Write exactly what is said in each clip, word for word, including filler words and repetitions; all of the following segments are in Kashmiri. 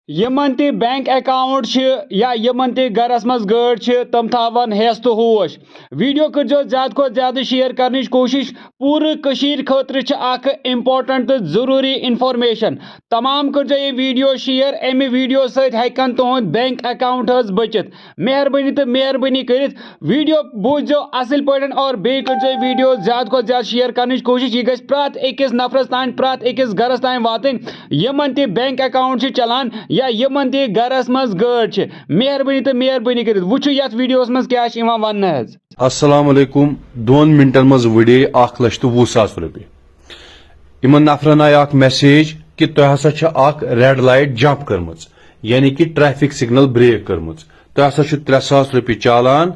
یِمن تہِ بینک اکاؤنٹ چھِ یا یِمن تہِ گرس منٛز گٲڑۍ چھِ، تِم تھاون ہیس تہٕ ہوش۔ ویڈیو کٔرزیو زیادٕ کھۄتہٕ زیادٕ شیئر کرنٕچ کوٗشش۔ پوٗرٕ کٔشیٖرِ خٲطرٕ چھِ اکھ امپورٹنٹ تہٕ ضروٗری انفارمیشن۔ تمام کٔرزیو یہِ ویڈیو شیئر۔ امہِ ویڈیو سۭتۍ ہیٚکن تُہنٛد بینک اکاؤنٹ حظ بٔچِتھ۔ مہربٲنی تہٕ مہربٲنی کٔرِتھ ویڈیو بوٗززیو اصل پٲٹھۍ اور بیٚیہِ کٔرزیو ویڈیو زیادٕ کھۄتہٕ زیادٕ شیئر کرنٕچ کوٗشش۔ یہِ گژھِ پرٛٮ۪تھ أکِس نفرس تام، پرٛٮ۪تھ أکِس گرس تام واتٕنۍ۔ یِمن تہِ بینک اکاؤنٹ چھِ چلان یا یِمن تہِ گرس منٛز گٲڑۍ چھِ، مہربٲنی تہٕ مہربٲنی کٔرِتھ وٕچھِو یتھ ویڈیوس منٛز کیٛاہ چھِ یِوان وننہٕ حظ۔ السلام علیکم۔ دۄن منٹن منٛز وٕڑے اکھ لچھ تہٕ وُہ ساس رۄپیہِ۔ یِمن نفرن آیہِ اکھ میسیج کہِ تۄہہِ ہسا چھِ اکھ ریڈ لایٹ جمپ کٔرمٕژ، یعنی کہِ ٹریفک سگنل بریک کٔرمٕژ۔ تۄہہِ ہسا چھُ ترٛےٚ ساس رۄپیہِ چالان،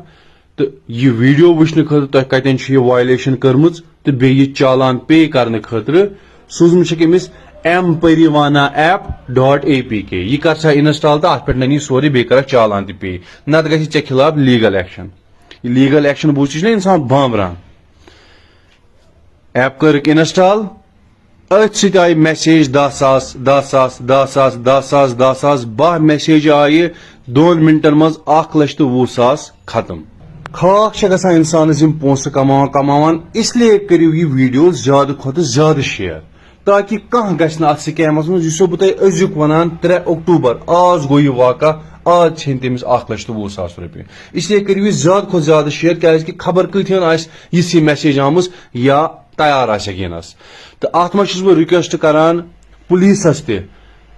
تہٕ یہِ ویڈیو وٕچھنہٕ خٲطرٕ تۄہہِ کتٮ۪ن چھُ یہِ وایلیشن کٔرمٕژ تہٕ بیٚیہِ یہِ چالان پے کرنہٕ خٲطرٕ سوٗزمٕژ چھکھ أمِس M Parivahan app dot A P K. یہِ کر سا انسٹال تہٕ اتھ پٮ۪ٹھ ننی سورُے، بیٚیہِ کرکھ چالان تہِ پے، نتہٕ گژھِ ژےٚ خلاف لیگل ایکشن۔ یہِ لیگل ایکشن بوٗزتھٕے چھُنہ انسان بامبران۔ ایپ کٔرٕکھ انسٹال، أتھۍ سۭتۍ آیہِ میسیج دَہ ساس، دَہ ساس، دَہ ساس، دَہ ساس، دَہ ساس، باہ میسیج آیہِ دۄن منٹن منٛز اکھ لچھ تہٕ وُہ ساس ختم۔ خاک چھےٚ گژھان انسانس یِم پونٛسہٕ کماوان کماوان، اس لیے کٔرِو یہِ ویڈیو زیادٕ کھۄتہٕ زیادٕ شیئر، تاکہِ کانٛہہ گژھِ نہٕ اتھ سکیمس منٛز۔ یُس سو بہٕ تۄہہِ أزیُک ونان، ترٛےٚ اکتوبر، آز گوٚو یہِ واقعہ، آز ژھیٚنۍ تٔمِس اکھ لچھ تہٕ وُہ ساس رۄپیہِ۔ اس لیے کٔرِو یہِ زیادٕ کھۄتہٕ زیادٕ شیئر، کیازِ کہِ خبر کۭتہن آسہِ یِژھ یہِ میسیج آمٕژ یا تیار آسٮ۪کھ یِنس۔ تہٕ اتھ منٛز چھُس بہٕ ریکویسٹ کران پولیسس تہِ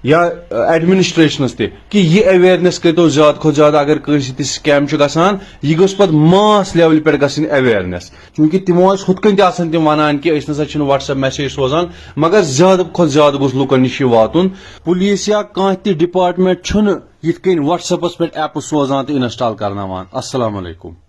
یا ایڈمنسٹریشنس تہِ کہِ یہِ اویئرنیس کٔرتو زیادٕ کھۄتہٕ زیادٕ۔ اگر کٲنٛسہِ تہِ سکیم چھُ گژھان، یہِ گوٚژھ پتہٕ ماس لیولہِ پٮ۪ٹھ گژھٕنۍ اویئرنیس، چوٗنٛکہِ تِمو ٲسۍ ہُتھ کٔنۍ تہِ آسان تِم ونان کہِ أسۍ نسا چھِنہٕ WhatsApp میسیج سوزان، مگر زیادٕ کھۄتہٕ زیادٕ گوٚژھ لُکن نِش یہِ واتُن۔ پولیس یا کانٛہہ تہِ ڈپارٹمنٹ چھُنہٕ یِتھ کٔنۍ WhatsApp پٮ۪ٹھ ایپہٕ سوزان تہٕ انسٹال کرناوان۔ السلام علیکم۔